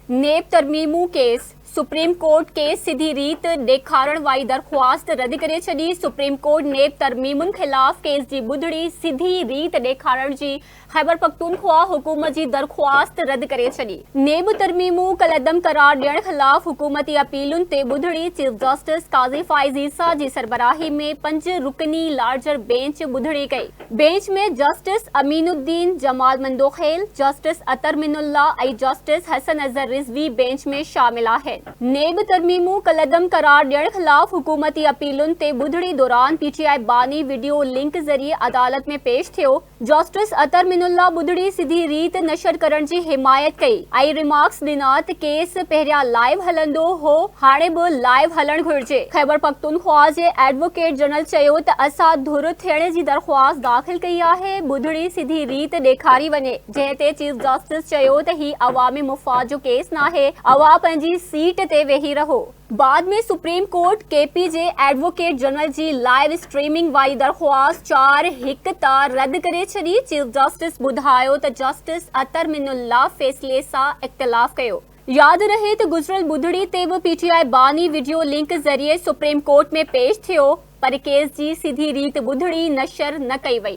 NAB ترميمون case, supreme court case سڌي ريت ڏيکارڻ واري درخواست رد ڪري ڇڏي، سپريم ڪورٽ نيب ترميمن خلاف ڪيس جي ٻڌڻي سڌي ريت ڏيکارڻ جي خيبرپختونخوا حڪومت جي درخواست رد ڪري ڇڏي. نيب ترميمون ڪالعدم قرار ڏيڻ خلاف حڪومتي اپيلن تي ٻڌڻي چيف جسٽس قاضي فائز عيسيٰ جي سربراهي ۾ پنج رڪني لارجر بينچ ٻڌڻي ڪئي. Bench ۾ justice Aminuddin Jamal Mandokhail, justice Athar Minallah ۽ justice Hasan Azhar Rizvi bench ۾ شامل آهن. نيب ترميمون ڪالعدم قرار ڏيڻ خلاف حڪومتي اپيلن تي ٻڌڻي دوران پي ٽي آء باني وڊيو لنڪ ذريعي عدالت ۾ پيش ٿيو. جسٽس اطهر من الله ٻڌڻي سڌي ريت نشر ڪرڻ جي حمايت ڪئي ۽ ريمارڪس ڏنا ته ڪيس پهريان لائيو هلندو هو هاڻي به لائيو هلڻ گهرجي. خيبرپختونخوا جي ايڊووڪيٽ جنرل چيو ته اسان ڌر ٿيڻ جي درخواست داخل ڪئي آهي، ٻڌڻي سڌي ريت ڏيکاري وڃي، جنهن تي چيف جسٽس چيو ته هي عوامي مفاد جو ڪيس ناهي، اوهان پنهنجي سيٽ تي ويهي رهو. بعد ۾ سپريم ڪورٽ ڪي پي جي ايڊووڪيٽ جنرل جي لائيو اسٽريمنگ واري درخواست 4-1 تان رد ڪري ڇڏي، چيف جسٽس ٻڌايو ته جسٽس اطهر من الله فيصلي سان اختلاف ڪيو. ياد رهي ته گذريل ٻڌڻي تي به پي ٽي آء باني وڊيو لنڪ ذريعي سپريم ڪورٽ ۾ پيش ٿيو پر ڪيس جي سڌي ريت ٻڌڻي نشر نه ڪئي وئي.